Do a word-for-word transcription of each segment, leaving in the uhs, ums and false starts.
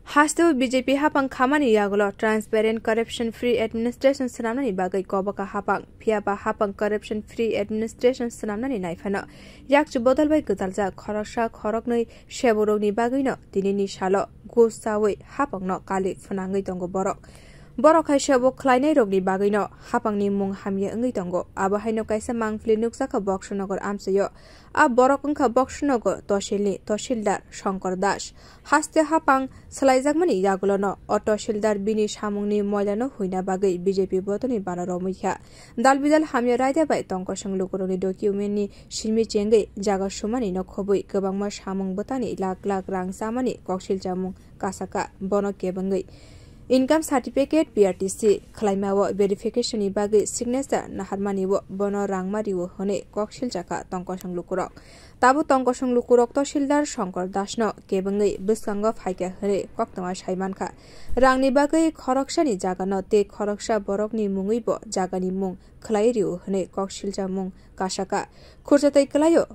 Hasteo B J P hapang khamani yagulo transparent, corruption free administration swnamnani bagwi koboka hapang, phiyaba hapang corruption free administration swnamnani naiphano yakchu bodol bai gwdaljak khoroksa khoroknwi seborokni bagwino tinini salo gus chawi hapangno kali phwnangwi tongo borok. Borok hai sebo khlainairokni bagwino hapangni mung hamya wngwi tongo. Abo haino kaisa mangpili nukjakha Boksonogor amchaio. A borok wngkha Boksonogor tosilni tosildar Shankar Das. Haste hapang swlaijakmani yagulono o tosildar bini samungni moilano huina bagwi B J P bodolni bana romwi kha. Dalbidal hamya raida bai tongkosong lukurokni documentni simi chengwi jaga sumani no khobwi kwbangma samung bwtani lakh lakh rang chamani koksil chamung kasaka bono kebengwi income certificate P R T C khwlaimao verification ni bagwi signature naharmani o bono rangma rio hwnwi kok siljakha tongkosong lukurok. Tabuk tongkosong lukurok tosildar Shankar Das no kebengwi bwskango phaikha hwnwi koktwma saimankha. Rangni bagwi khoroksani jagano tei khoroksa borokni mungwi bo jagani mung khwlai rio hwnwi kok siljamung kasaka. Khursa tei kwlaio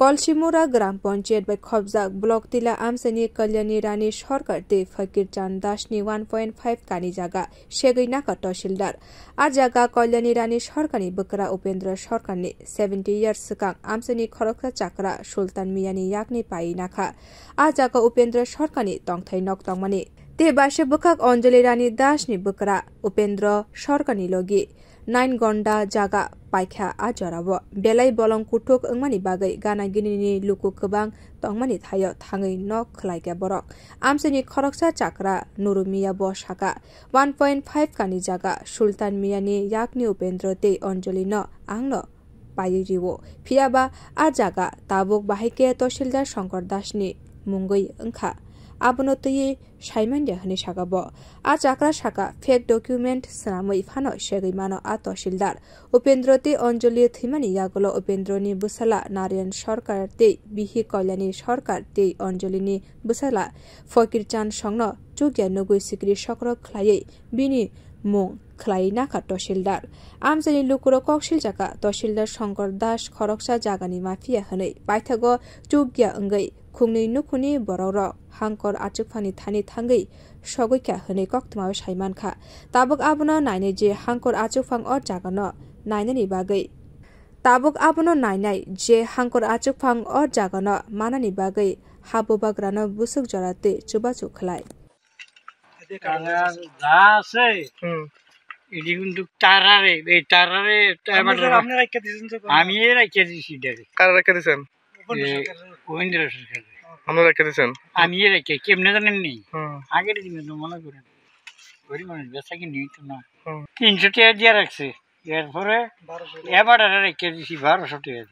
Kolsimura Gram Panchayat bai khopjak block Tila amchaini Kalyani Rani Sarkar tei Fakir Chand Das ni one point five kani jaga segwi nakha tosildar. A jaga Kalyani Rani Sarkar ni bwkra Upendra Sarkar ni seventy years swkang amchaini khoroksa chakra Sultan Miya ni yakni pai nakha. A jaga Upendra Sarkar ni tongthai nok tongmani tei baisa bwkhak Anjali Rani Das ni bwkra Upendra Sarkar ni logi nine gonda jaga paikha a jorao. Belai bolong kuthuk wngmani bagwi gana ginini luku kwbang tongmani thaio thangwi nok khwlaikha borok. Amchaini khoroksa chakra Nuru Miya bo saka, one point five kani jaga Sultan Miya ni yakni Upendra tei Anjali no ang no paiwi rio. Phiyaba a jaga tabuk bahai khe Tosildar Shankar Das ni mungwi wngkha. Abono twiwi saimanya hwnwi saka bo. A chakra saka, fake document swnamwi phano segwi mano a Tosildar. Upendra tei Anjali thwimani yagulo Upendra ni bwsala Narayan Sarkar tei bihi Kalyani Sarkar tei Anjali ni bwsala Fakir Chand Songno chukya nugwi sikri sokrok khlaiwi bini mung khwlai nakha Tosildar. Amchaini lukurok kok siljaka Tosildar Shankar Das khoroksa jagani mafia hwnwi paithago chukya wngwi khungnwi nukhuni borokrok hangkor achukphangni thani thangwi sogwikha hwnwi koktwmao saimankha. Tabuk abono nainai je hangkor achukphang o jagano nainani bagwi. Tabuk abono nainai je hangkor achukphang o jagano manani bagwi ha bubagrano bwswk jora twi chubachu khlai. Kalar যা আছে, হুম। এটি কিন্তু তারারে, এই তারারে আপনি এবার স্যার, আপনি রাখিয়া দিয়েছেন তো? আমি এই রাখিয়া দিছি এটারে। কারা রাখিয়া দিয়েছেন? উপেন্দ্র এ, সরকার। উপেন্দ্র সরকার। আপনি রাখিয়া দিয়েছেন? আমি এই রাখিয়া, কেমনে জানেন নি? হুম। আগের দিনে তো মনে করেন, গরিব মানুষ বেচা কিনি হইতো না। হুম। তিনশো টাকা দিয়ে রাখছে, এরপরে বারোশো টাকা। এবার আর রাখিয়া দিছি বারোশো টাকা দিয়ে।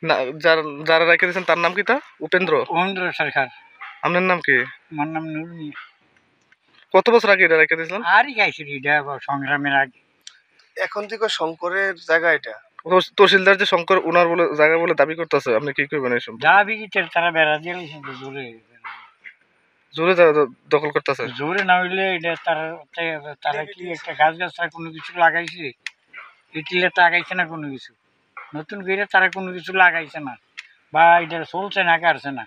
না, যার, যারা রেখে দিয়েছেন তার নাম কি তা? উপেন্দ্র? উপেন্দ্র সরকার। আপনার নাম কি? আমার নাম নুর মিয়া। কত বছর আগে এটা রেখে দিয়েছিলেন? আরই খাইছিল এটা আবার সংগ্রামের আগে। এখন থেকে শঙ্করের জায়গা এটা। তহস-, তহসিলদার যে শঙ্কর ওনার বলে জায়গা বলে দাবি করতেছে, আপনি কি করবেন এই সম্পর্কে? দাবি কি তারা, তারা বেড়া দিয়ে লাইছে তো জোরে। জোরে দ-, দ-, দখল করতেছে। জোরে না হইলে এটা তারা, তারা কি একটা গাছ গাছ ছাড়া কোনো কিছু লাগাইছে? ইটিলে লাগাইছে না কোনো কিছু। নতুন করে তারা কোনো কিছু লাগাইছে না, বা এটা চলছে না, কাটছে না।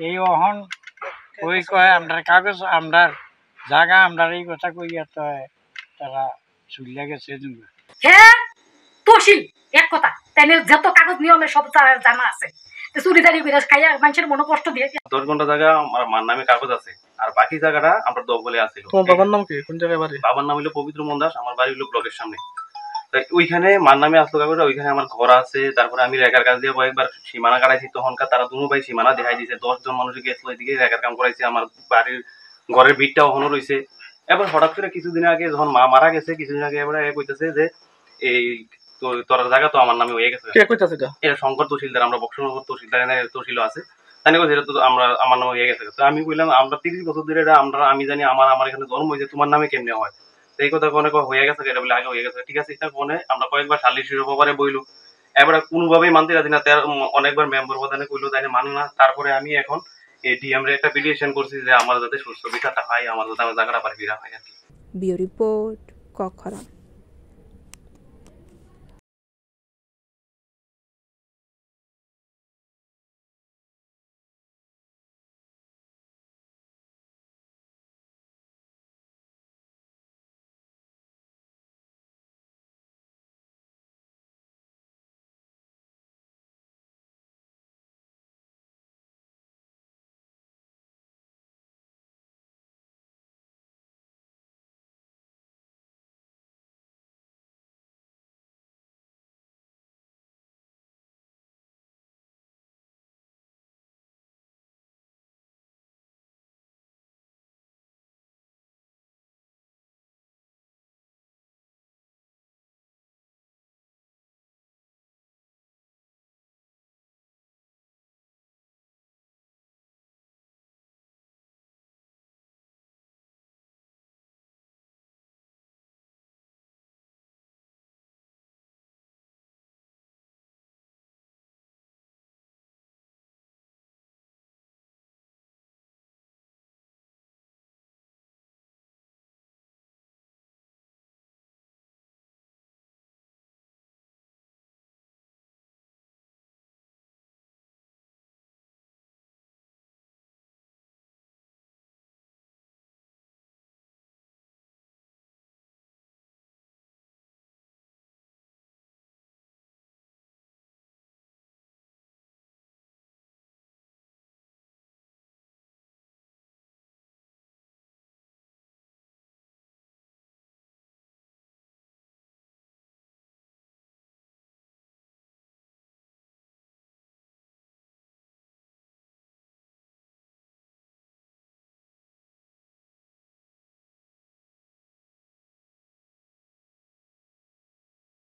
এই অহন ওই কয়, "আমরার কাগজ, আমরার জায়গা, আমরার এই কথা কইয়া তো তারা চলিয়া গেছে।" হে তহসিল এক কথা, তাইলে যত কাগজ নিয়মে সব তার জানা আছে। তো চুরিদারি করে খাইয়া মানুষের মনে কষ্ট দিয়ে। দশ গুণ্ঠ জায়গা আমার মার নামে কাগজ আছে। আর বাকি জায়গাটা আমরা দখলে আছে। তোমার বাবার নাম কি? কোন জায়গায় বাড়ি? বাবার নাম হলো পবিত্র মন দাস, আমার বাড়ি হলো ব্লকের সামনে। তাই ওইখানে মার নামে আসলো কাগজটা, ওইখানে আমার ঘর আছে, তারপরে আমি রেগার কাজ দিয়ে কয়েকবার সীমানা কাটাইছি, তখনকার তারা দুনো ভাই সীমানা দেখাই দিছে, দশ জন মানুষ গেছিল এদিকে রেগার কাম করাইছে, আমার বাড়ির ঘরের ভিতটা ওখানে রয়েছে। এবার হঠাৎ করে কিছুদিন আগে যখন মা মারা গেছে, কিছুদিন আগে এবার এ কইতেছে যে এই তো তোর জায়গা তো আমার নামে হয়ে গেছে। কে কইতাছে এটা? এটা শঙ্কর তহসিলদার, আমরা বক্সনগর তহসিলদার, এনে তহসিল আছে। তাই না কইছে, "এটা তো আমরা, আমার নামে হয়ে গেছে।" তো আমি কইলাম, "আমরা তিরিশ বছর ধরে এটা আমরা, আমি জানি আমার, আমার এখানে জন্ম হয়েছে, তোমার নামে কেমনে হয়?" তো এই কথা অনেক হয়ে গেছে, এটা বলে আগে হয়ে গেছে। ঠিক আছে, এটা কোনে আমরা কয়েকবার সালিশি ব্যাপারে বইলো, এবার কোনোভাবেই মানতে রাজি না। তেরো, উম, অনেকবার মেম্বার প্রধানে কইলো, তাই না মানে না। তারপরে আমি এখন এই ডিএম রে একটা পিটিশন করছি যে আমার যাতে সুস্থ বিচারটা হয়, আমার যাতে আমার জায়গাটা আবার ফিরা হয় আর কি। Bureau report, Kokkhorang.